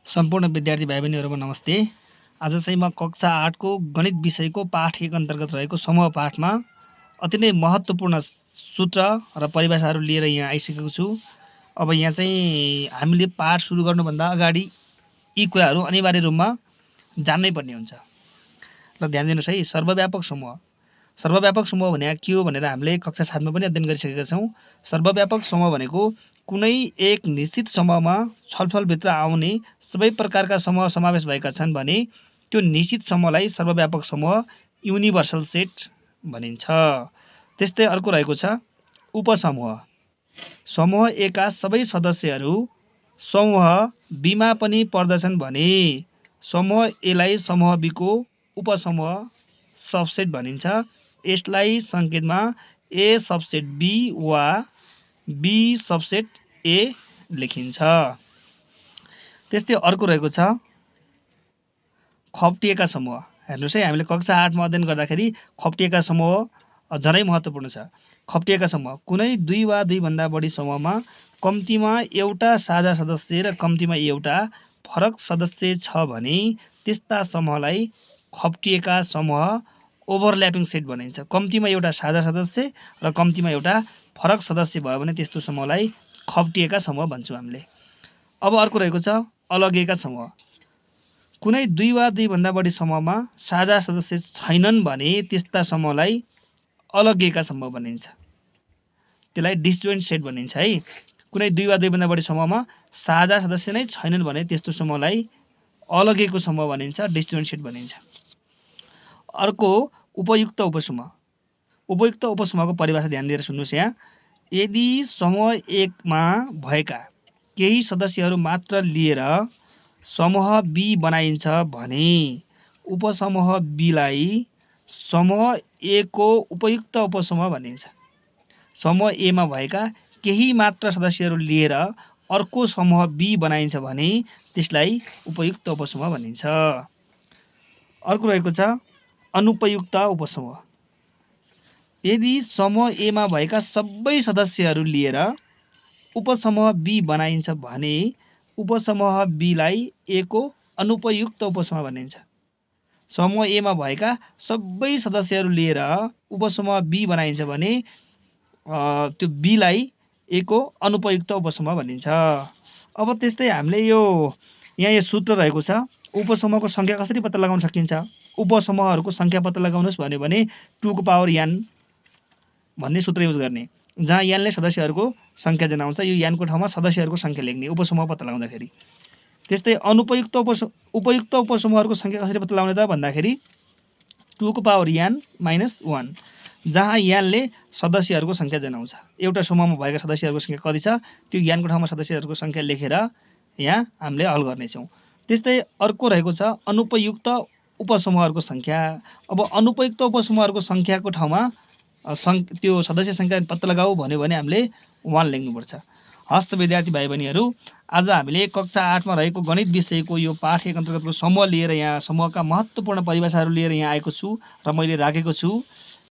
सम्पूर्ण विद्यार्थी भाइ बहिनीहरुमा नमस्ते। आज चाहिँ म कक्षा 8 को गणित विषयको पाठ 1 अन्तर्गत रहेको समूह पाठमा अति नै महत्त्वपूर्ण सूत्र र परिभाषाहरू लिएर यहाँ आइसकेको छु। अब यहाँ चाहिँ हामीले पाठ सुरु गर्नुभन्दा अगाडि यी कुराहरू अनिवार्य रूपमा जान्नै पर्ने हुन्छ। ल ध्यान दिनुस् है। सर्वव्यापक समूह। सर्वव्यापक समूह भनेको के हो भनेर हामीले कक्षा 7 मा पनि अध्ययन गरिसकेका छौँ। सर्वव्यापक समूह भनेको कुनै एक निश्चित समूहमा छलफलभित्र आउने सबै प्रकारका समूह समावेश भएका छन् भने त्यो निश्चित समूहलाई सर्वव्यापक समूह युनिभर्सल सेट भनिन्छ। त्यस्तै अर्को रहेको छ उपसमूह। समूह A का सबै सदस्यहरू समूह B मा पनि पर्दछन् भने समूह A लाई समूह B को उपसमूह सबसेट भनिन्छ। यसलाई संकेतमा A सबसेट B वा B सबसेट A लेखिन्छ। त्यस्तै अर्को रहेको छ खप्टिएका समूह। हेर्नुस् है, हामीले कक्षा 8 मा अध्ययन गर्दाखेरि खप्टिएका समूह झनै महत्त्वपूर्ण छ। खप्टिएका समूह कुनै 2 वा 2 भन्दा बढी समूहमा कम्तीमा एउटा साझा सदस्य र कम्तीमा एउटा फरक सदस्य छ भने त्यस्ता समूहलाई खप्टिएका समूह ओभरल्यापिङ सेट भनिन्छ। कम्तीमा एउटा साझा सदस्य र कम्तीमा एउटा फरक सदस्य भयो भने त्यस्तो समूहलाई खप्टिएका समूह भन्छौँ हामीले। अब अर्को रहेको छ अलगिएका समूह। कुनै 2 वा 2 भन्दा बढी समूहमा साझा सदस्य छैनन् भने त्यस्ता समूहलाई अलगिएका समूह भनिन्छ। त्यसलाई डिसजोइन्ट सेट भनिन्छ है। कुनै 2 वा 2 भन्दा बढी समूहमा साझा सदस्य नै छैनन् भने त्यस्तो समूहलाई अलगिएको समूह भनिन्छ, डिसजोइन्ट सेट भनिन्छ। अर्को उपयुक्त उपसमूह। उपयुक्त उपसमूहको परिभाषा ध्यान दिएर सुन्नुहोस् यहाँ। यदि समूह 1 मा भएका केही सदस्यहरू मात्र लिएर समूह B बनाइन्छ भने उपसमूह B लाई समूह A को उपयुक्त उपसमूह भनिन्छ। समूह A मा भएका केही मात्र सदस्यहरू लिएर अर्को समूह B बनाइन्छ भने त्यसलाई उपयुक्त उपसमूह भनिन्छ। अर्को रहेको छ अनुपयुक्त उपसमूह। यदि समूह A मा भएका सबै सदस्यहरू लिएर उपसमूह B बनाइन्छ भने उपसमूह B लाई A को अनुपयुक्त उपसमूह भनिन्छ। समूह A मा भएका सबै सदस्यहरू लिएर उपसमूह B बनाइन्छ भने त्यो B लाई A को अनुपयुक्त उपसमूह भनिन्छ। अब त्यस्तै हामीले यहाँ यो सूत्र रहेको छ। उपसमूहको संख्या कसरी पत्ता लगाउन सकिन्छ? उपसमूहहरूको संख्या पत्ता लगाउनुहोस् भन्यो भने 2 को पावर n भन्ने सूत्र युज गर्ने। जहाँ n ले सदस्यहरूको संख्या जनाउँछ, यो n को ठाउँमा सदस्यहरूको संख्या लेख्ने उपसमूह पत्ता लगाउँदाखेरि। त्यस्तै उपयुक्त उपसमूहहरूको संख्या कसरी पत्ता लगाउने त भन्दाखेरि 2 को पावर n माइनस 1, जहाँ n ले सदस्यहरूको संख्या जनाउँछ। एउटा समूहमा भएका सदस्यहरूको संख्या कति छ त्यो n को ठाउँमा सदस्यहरूको संख्या लेखेर यहाँ हामीले हल गर्नेछौँ। त्यस्तै अर्को रहेको छ अनुपयुक्त उपसमूहहरूको संख्या। अब अनुपयुक्त उपसमूहहरूको संख्याको ठाउँमा त्यो सदस्य संख्या पत्ता लगाऊ भन्यो भने हामीले 1 लेख्नुपर्छ। हस्त विद्यार्थी भाइ बहिनीहरू, आज हामीले कक्षा 8 मा रहेको गणित विषयको यो पाठ 1 अन्तर्गतको समूह लिएर यहाँ समूहका महत्त्वपूर्ण परिभाषाहरू लिएर यहाँ आएको छु र मैले राखेको छु।